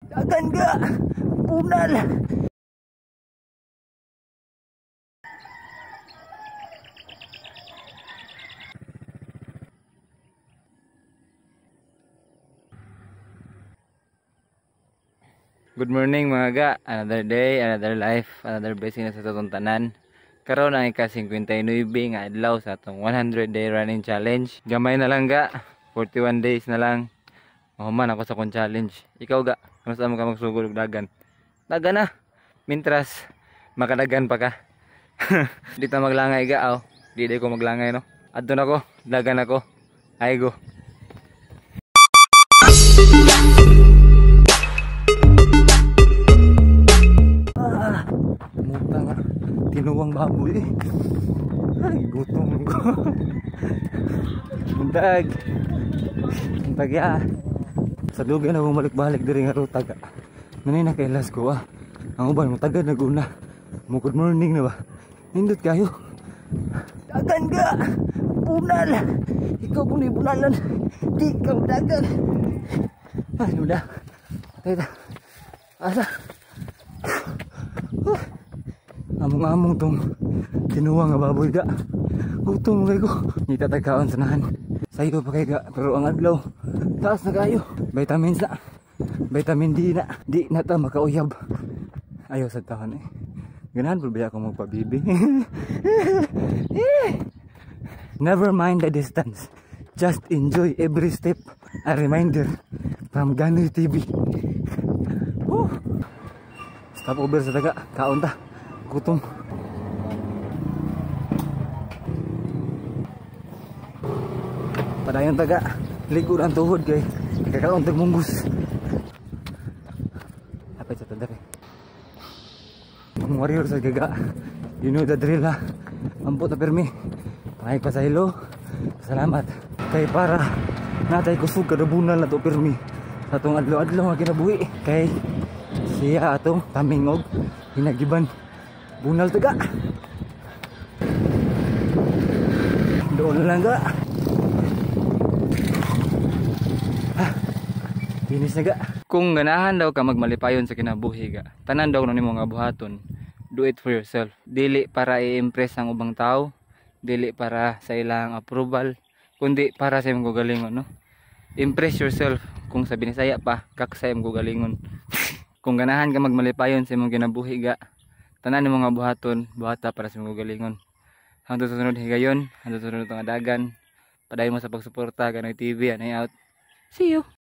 Dagan ga! Punal! Good morning mga ga. Another day, another life, another blessing na sa atong tanan. Karon ang ika-59 nga adlaw sa atong 100 day running challenge. Gamay na lang ga, 41 days na lang. Mahuman ako sa akong challenge. Ikaw ga, kamusta mo ka magsugod og dagan? Dagan na. Mintras makadagan pa ka. Di ta maglangay ga aw. Di ko maglangay no. Adto na ko, dagan ako. Ay go. Muta nga tinuwang baboy eh. Ay, gutom ko. Buntag. Buntag ya. Sa dugay na bumalik-balik diri nga ruta ga. Nanay na kailas ko ah. Ang uban mo tagad naguna. Mo good morning na ba? Nindot kayo. Dagan ga. Punal. Ikaw kung ibunalan. Di ka dagan. Ay, nuda. Patay ta. Asa. Among-among tong tinuwa nga baboy ga. Gutom kay ko. Ngita tagkaon sanahan. Sayo pa kay ga, pero ang adlaw taas na kayo. Vitamins na. Vitamin D na. Di na ta makauyab. Ayaw sa taon eh. Ganahan po ba ako magpabibi? Never mind the distance. Just enjoy every step. A reminder from Ganoy TV. Woo! Stop over sa taga. Kaon ta. Gutom. Padayon taga. Ligo ang tuhod kay kakaon tag munggus. Apit sa tadari. Ang warrior sa gaga. You know the drill ha. Ampot na permi. Pangay pa sa hilo. Salamat. Kay para natay kusog kadabunal na to permi. Sa atong adlaw-adlaw nga kinabuhi. Kay siya atong tamingog hinagiban. Bunal taga. Doon lang ga. Finish na ga. Kung ganahan daw ka magmalipayon sa kinabuhi ga, tanan daw nimo nga buhaton, do it for yourself. Dili para i-impress ang ubang tao, dili para sa ilang approval, kundi para sa imong kaugalingon, no? Impress yourself. Kung sa Binisaya pa, kaksa imong kaugalingon. Kung ganahan ka magmalipayon sa imong kinabuhi ga, tanan nimo nga buhaton, buhata para sa imong kaugalingon. Hangtod sa sunod higayon, hangtod sa sunod nga dagan, padayon mo sa pagsuporta, Ganoy TV, anay out. See you.